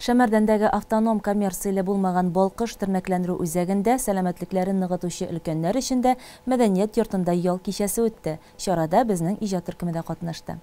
Шәмәрдәндәге автоном коммерцияле булмаган Балкыш тернәкләндерү үзәгендә сәламәтлекләрен ныгытучы өлкәннәр өчен дә мәдәният йортында ял кичәсе үтте. Чарада безнең иҗат төркеме дә катнашты.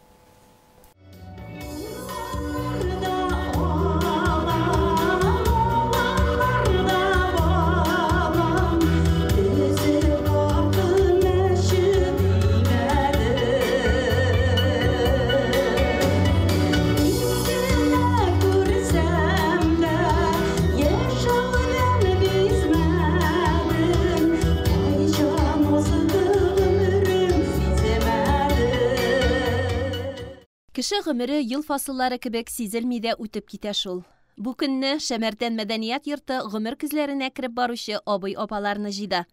Кеше гомере ел фасыллары кебек сизелми дә үтеп китә шул. Бу көнне Шәмәрдән мәдәният йорты гомер көзләренә кереп баручы абый-апаларны җыйды.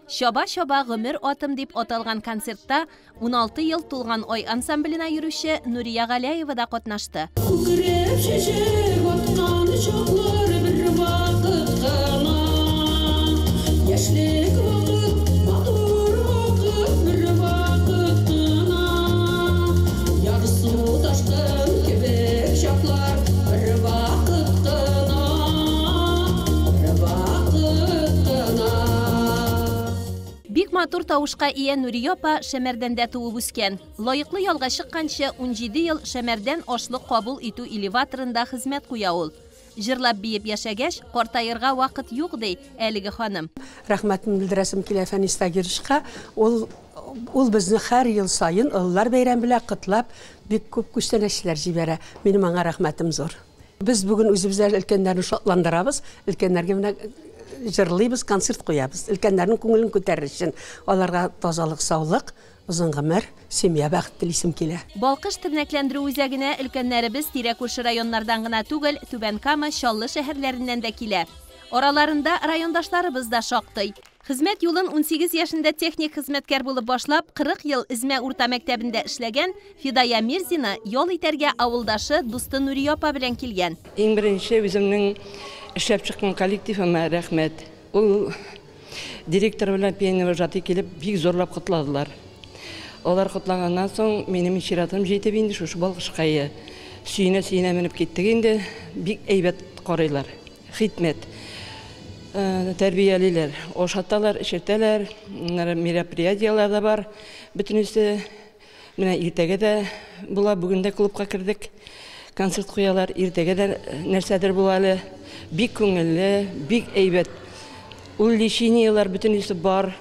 Чаба-чаба гомер атым дип аталган концертта 16 ел тулган ай ансамбленә йөрүче Нурия Галәева да катнашты. Күкрәп чәчәк аткан чаклар бер вакыт кына. Яшьлек вакыт, матур вакыт бер вакыт кына. Ярсу ташкын кебек чаклар бер вакыт кына. Бер вакыт кына. Бик матур тавышка ия Нурия апа Шәмәрдәндә туып үскән. Лаеклы ялга чыкканчы 17 ел Шәмәрдән ашлык кабул итү элеваторында хезмәт куя ул. Җырлап биеп яшәгәч, картаерга вакыт юк, ди әлеге ханым. Рәхмәтемне белдерәсем килә Фәнис Тагировичка. Ул безне һәр ел саен олылар бәйрәме белән котлап, бик күп күчтәнәчләр җибәрә. Минем аңа рәхмәтем зур. Без бүген үзебез өлкәннәрне шатландырабыз, өлкәннәргә менә җырлыйбыз, концерт куябыз. Өлкәннәрнең күңелен күтәрер өчен аларга тазалык, саулык, озын гомер, семья бәхет телисем килә. Балкыш тернәкләндерү үзәгенә өлкәннәребез тирә-күрше районнардан гына түгел, Түбән Кама, Чаллы шәһәрләреннән дә килә. Араларында райондашларыбыз да шактый. Хезмәт юлын 18 яшендә техник хезмәткәр булып башлап, 40 ел Эзмә урта мәктәбендә эшләгән Фидая Мирзина ял итәргә авылдашы дусты Нурия апа белән килгән. Иң беренче үземнең эшләп чыккан коллективыма рәхмәт. Ул директор белән пианино-вожатый килеп бик зурлап котладылар. Алар котлаганнан соң минем чиратым җитеп инде шушы Балкышкайы. Сөенә-сөенә менеп киттек инде. Бик әйбәт карыйлар. Хикмәт. Тәрбиялиләр, ашаталар, эчертәләр, мероприятияләр дә бар. Бөтенесе менә иртәгә дә була, бүген дә клубка кердек. Концерт куялар, иртәгә дә нәрсәдер була әле. Бик күңелле, бик әйбәт. Ул лечениеләр бөтенесе бар.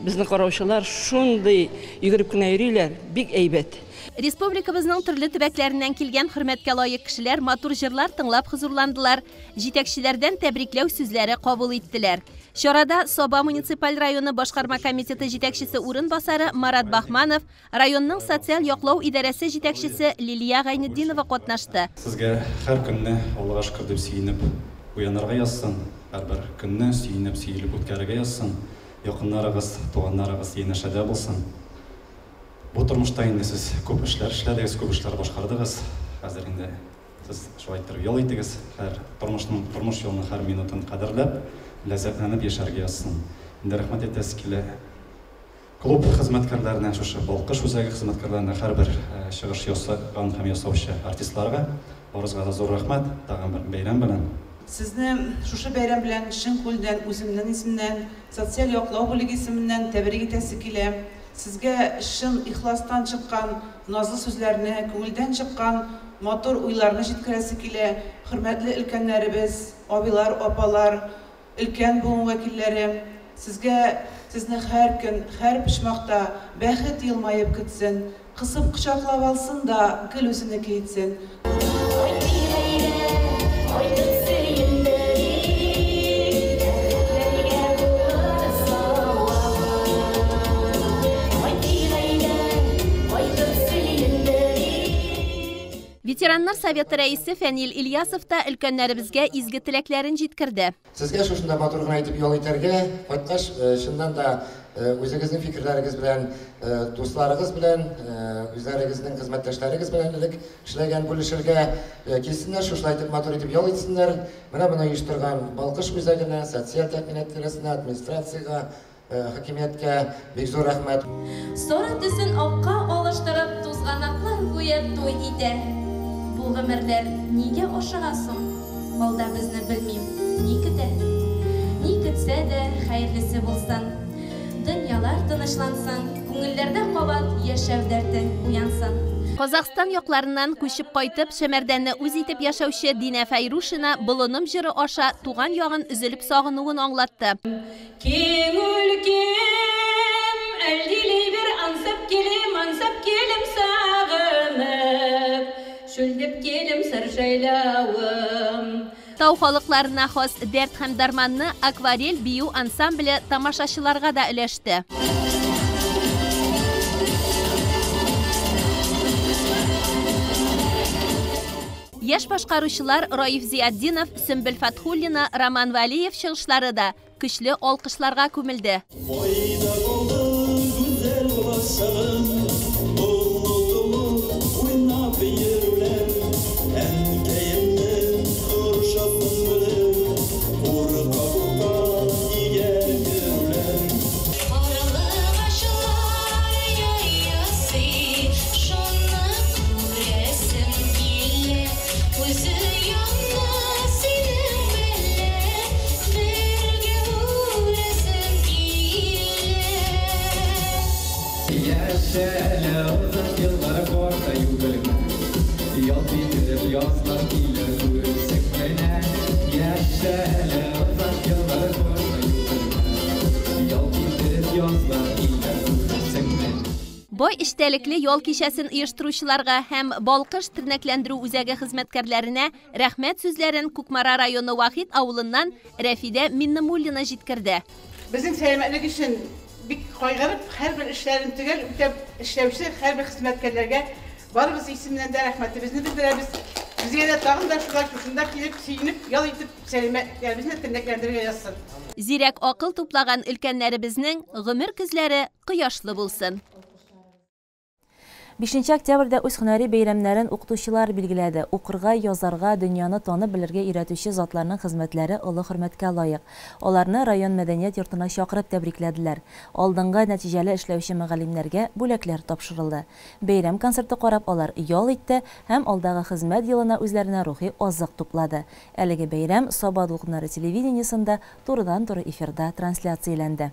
Безне караучылар шундый йөгереп кенә йөриләр, бик әйбәт. Республикабызның төрле төбәкләреннән килгән хөрмәткә лаек кешеләр матур җырлар тыңлап хозурландылар. Җитәкчеләрдән тәбрикләү сүзләре кабул иттеләр. Чарада Саба муниципаль районы башкарма комитеты җитәкчесе урынбасары Марат Бахманов, районның социаль яклау идарәсе җитәкчесе Лилия Гайнетдинова катнашты. Сезгә һәр көнне Аллага шөкер дип сөенеп уянырга язсын, һәрбер көнне сөенеп сөелеп үткәрергә язсын. Якыннарыгыз, туганнарыгыз янәшәдә булсын. Бу тормышта инде сез күп эшләр эшләдегез, күп эшләр башкардыгыз. Хәзер инде сез шулай итеп ял итегез. Һәр тормышның, тормыш юлының һәр минутын кадерләп, ләззәтләнеп яшәргә язсын. Инде рәхмәт әйтәсе килә. Клуб хезмәткәрләренә, шушы Балкыш үзәге хезмәткәрләренә, һәрбер чыгыш ясаган һәм ясаучы артистларга барыгызга да зур рәхмәт. Тагын бер бәйрәм белән. Сезне шушы бәйрәм белән чын күңелдән үземнең исемнән, социаль яклау бүлеге исеменнән тәбрик итәсе килә. Сезгә чын ихластан чыккан назлы сүзләрне, күңелдән чыккан матур уйларны җиткерәсе килә. Хөрмәтле өлкәннәребез, абыйлар, апалар, өлкән буын вәкилләре, сезгә сезне һәр көн, һәр почмакта бәхет елмаеп көтсен, кысып кочаклап алсын да гел үзенеке итсен. Ветераннар советы рәисе Фәнил Ильясов та өлкәннәребезгә изге теләкләрен җиткерде. Сезгә шушында матур гына итеп ял итәргә, кайткач, чыннан да үзегезнең фикерләрегез белән, дусларыгыз белән, үзләрегезнең хезмәттәшләрегез белән элек эшләгән бүлешергә килсеннәр, шушылай итеп матур итеп ял итсеннәр. Менә моны оештырган Балкыш үзәгенә, социаль тәэминат идарәсенә, администрациягә, хакимияткә бик зур рәхмәт. Сары төсен акка алыштырып, тузганаклар гүя туй итә. Бу Бу гомерләр нигә ашыга соң? Алда безне белмим, ни көтә? Ни көтсә дә, хәерлесе булсын. Дөньялар тынычлансын, күңелләрдә кабат яшәү дәрте уянсын. Казахстан якларыннан күчеп кайтып, Шәмәрдәнне үз итеп яшәүче Динә Фәйрушина Болыным җыры аша туган ягын өзелеп сагынуын аңлатты. Киң өлкәм, әлдилей бер ансап килем, ансап килем сагынып, шүлдеп килем сыр жайлавым. Тау халыкларына хас дәрт һәм дарманны Акварель бию ансамбле тамашачыларга да өләште. Яшь башкаручылар Раиф Зиятдинов, Сөмбел Фатхуллина, Роман Валиев чыгышлары да көчле алкышларга күмелде. Кайда калдың, гүзәл балачагым, онытылып уйнап йөрүләр, әнкәемнең орышасын белеп, курка-курка өйгә керүләр. Карлыгачлар яясы, шуны күрәсем килә, үзе янда синең белән бергә үләсем килә. Яшә әле озак еллар картаю белмә, Ялт итеп язлар килер күрсәк кенә. Яшә әле озак еллар картаю белмә, Ялт итеп язлар килер күрсәк кенә. Бай эчтәлекле ял кичәсен оештыручыларга һәм Балкыш тернәкләндерү үзәге хезмәткәрләренә рәхмәт сүзләрен Кукмара районы Вахит авылыннан Рәфидә Миннемуллина җиткерде. Безнең сәламәтлек өчен бик кайгырып, һәрбер эшләрен төгәл үтәп эшләүче һәрбер хезмәткәрләргә барыбыз исеменнән дә рәхмәтебезне белдерәбез. Безгә дә тагын да шулай шушында килеп, сөенеп, ял итеп, сәламәтләребезне тернәкләндерергә язсын. Зирәк акыл туплаган өлкәннәребезнең гомер көзләре кояшлы булсын. 5 октябрьдә үз һөнәри бәйрәмнәрен укытучылар билгеләде. Укырга, язарга, дөньяны танып белергә өйрәтүче затларның хезмәтләре олы хөрмәткә лаек. Аларны район мәдәният йортына чакырып тәбрикләделәр. Алдынгы нәтиҗәле эшләүче мөгаллимнәргә бүләкләр тапшырылды. Бәйрәм концерты карап алар ял итте һәм алдагы хезмәт елына үзләренә рухи азык туплады. Әлеге бәйрәм Саба дулкыннары телевидениесендә турыдан-туры эфирда трансляцияләнде.